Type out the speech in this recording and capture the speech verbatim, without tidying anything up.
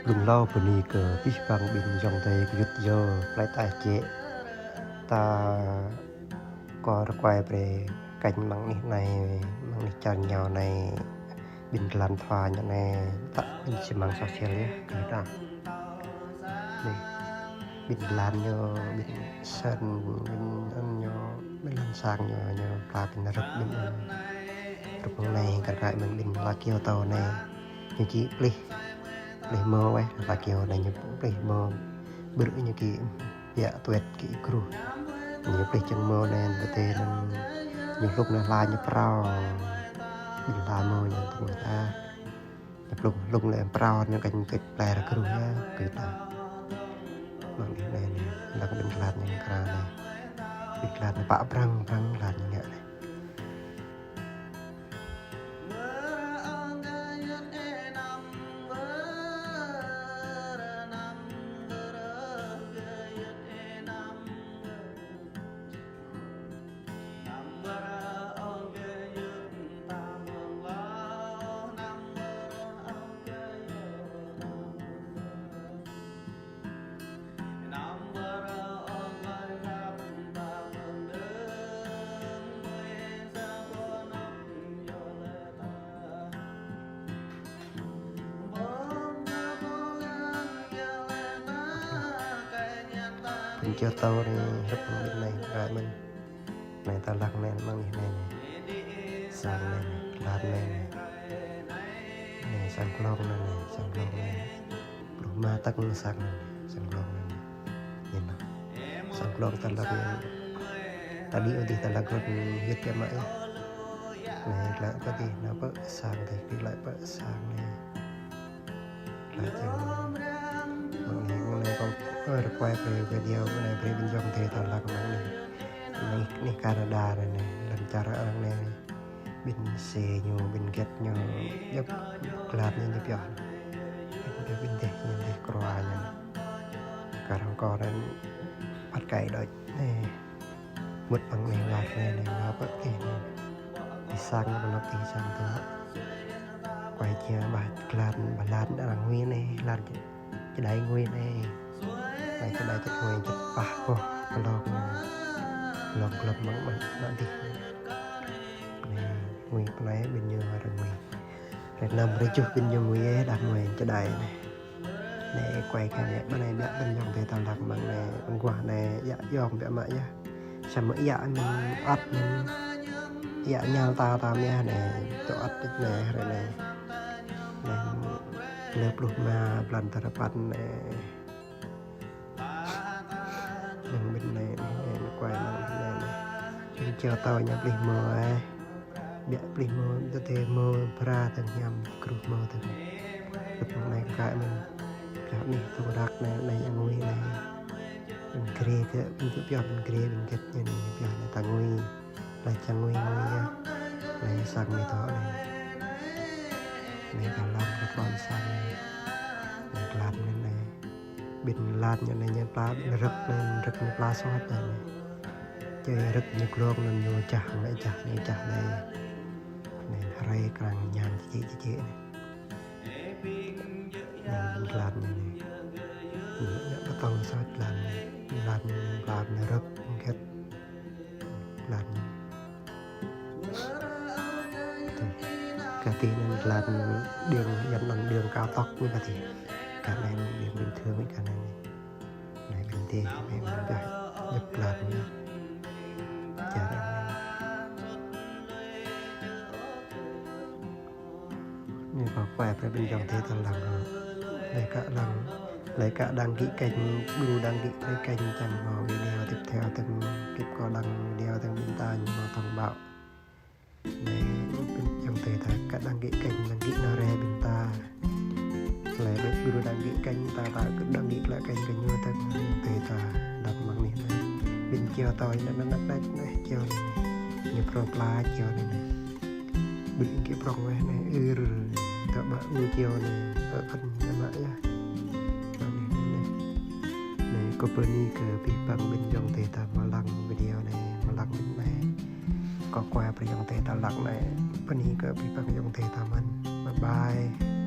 Lŭng hlâo bơni kơ abih bang ƀing ayŏng adơi gơyut yơh, plei taih jĕ. Ta kơ rơkuai brơi kênh mơ̆ng anih anai, mơ̆ng anih čar ñu anai, ƀing tơlan thua ñu anai, ta ƀing či mơ̆ng sosial yơh, kơ ta. Anai, ƀing tơlan ñu, ƀing sân, ƀing anŭn ñu, ƀing tơlan sang ñu, ñu pla ƀing rơ̆k ƀing anŭn. Rơ̆k mơ̆ng anai, kar kaĭ mơ̆n ƀing la kơyâo tơ anai. Ñu či plih, plih mơ̆ weh, la kơyâo anai ñu plih mơ̆. Brư̆ ñu ki biă tuet ki gruh. Ñu plih čang mơ̆ anai, tơtê anŭn ñu hlŭk anai hla ñu prao. Ƀing hla mơ̆ ñu tơmơ̆ ta. Ñu hlŭk, hlŭk lĕ prao ñu kơñ kĕč plei rơgruh yơh, kơ ta. Mơ̆ng anih anai anai, lăng ƀing tơlan ñu kra anai. Ƀing tơlan ñu pă prăng, prăng tơlan ñu ngă anai. Ƀing čô tơ anai, rơ̆k ƀing anai, ră mơ̆n. Anai ta lăng anai, mơ̆ng anih anai anai. Sang anai anai, tơlan anai anai. Anai sang glông anai anai, sang glông anai anai. Pluh rơma tơ̆ng sang anai anai, sang glông anai anai. Anai anai. Sang glông ta lăng anai. Ta đĭ ôh dih ta lăng glông hiêt biă mă yơh. Anai glaĭ pơ dih, nao pơ sang dih, glaĭ pơ sang anai. Laih čang mơ̆ng anih, mơ̆ng anih kâo, ơ, rơkuai brơi video mơ̆ng anih brơi ƀing ayŏng adơi ta lăng mơ̆ng anih. Anih, anih Canada anai anai, lăm čar arăng anai. Ƀing sê ñu, ƀing hơget ñu, djŏp tơlan ñu, ñu pioh. Ƀing dêh, ƀing dêh ñu, dêh Kroa ñu. Kar hăng kâo anŭn phat kai đôč anai. Mŭt mơ̆ng anai, lar anai, anai, lar pơ tih anai. Tih sang, pơnăp tih sang tơ. Kuai jia ƀah tơlan, ƀah tơlan arăng ngui anai, lar čơđai ngui anai. Anai čơđai čơ̆t ngui čơ̆t pah boh, pơlong anai. Pơlong glŏm mơ̆ng, mơ̆ng, mơ̆ng tih anai. Anai, ngui pơ anai ƀing ñu arăng ngui. Hrơi năm hrơi tơjuh ƀing ñu ngui ơ, đah ngui čơđai anai. Anai kuai kơ anai, ƀơi anai biă ƀing ayŏng adơi ta lăng mơ̆ng anai, mơguah anai, yă yong biă mă yơh. Samơ̆ yă mơ̆n, ăt mơ̆n, yă ñal ta ta mơ̆n yơh anai, tơ ăt anai, hrơi anai. Anai, lơ pluh rơma blan tơrơpăn anai. Anai ƀing anai, anai, anai kuai mơ̆ng anai anai. Ƀing čô tơ ñu plih mơ̆ ơ. Biă plih mơ̆, tơtê mơ̆, pra tơ̆ng hiam, gruh mơ̆ tơ̆ng. Rơ̆k mơ̆ng anai kơ kaĭ mơ̆n. Pioh anih tơ̆ng răk anai, anai yă ngui anai. Ƀing grê kơ, ƀing tŭ pioh ƀing grê, ƀing hơget ñu anai, pioh anai ta ngui. Laih čang ngui ngui yơh. Anai sang mơ̆ tơ anai. Anai kơ lăm kơ pơlon sang anai. Anai tơlan anai anai. Ƀing tơlan ñu anai ñu pla, ƀing rơ̆k anai, rơ̆k ñu pla soh anai anai. Čơi rơ̆k ñu glông anŭn ñu čah, anai čah, anai čah anai. Anai hrơi krang ñan čơčĕ čơčĕ anai. Anai ƀing tơlan ñu anai. Ñu, ñu pơtong soh tơlan anai. Tơlan ñu pla ƀing rơ̆k, hơget. Tơlan. Kơ tih anŭn tơlan đường, yăn anŭn đường cao tốc anai kơ tih. Kơ anai đường bình thường anai kơ anai. Anai ƀing dêh, anai ƀing dêh, djŏp tơlan anai. Čar anai. Anai kâo kuai brơi ƀing ayŏng adơi ta lăng. Laih kơ lăng, laih kơ đăng ký kênh, đu đăng ký brơi kênh čang mơ̆ video tiếp theo tơ̆ng, kơyŭp kâo đăng video tơ̆ng ƀing ta ñu mơ̆ thông báo. Anai ƀing ayŏng adơi ta kơ đăng ký kênh, đăng ký nao rai ƀing ta. Laih ƀing đu đăng ký kênh ta, ta kơ đăng ký glaĭ kênh kơ ñu tơ̆ng ayŏng adơi ta lăng mơ̆ng anih anai. Ƀing čô tơ anai anai anai anai, čô anai anai. Ñu prong pla čô anai anai. Ƀing kơ prong weh anai, ư, tơ ƀă ư čô anai, ơ, kăn ñu mă yơh. Anai, anai, anai. Anai, kâo bơni kơ abih bang ƀing ayŏng adơi ta mơ̆ lăng video anai, mơ̆ lăng ƀing anai. Kâo kuai brơi ayŏng adơi ta lăng anai, bơni kơ abih bang ayŏng adơi ta mơ̆n. Bye bye.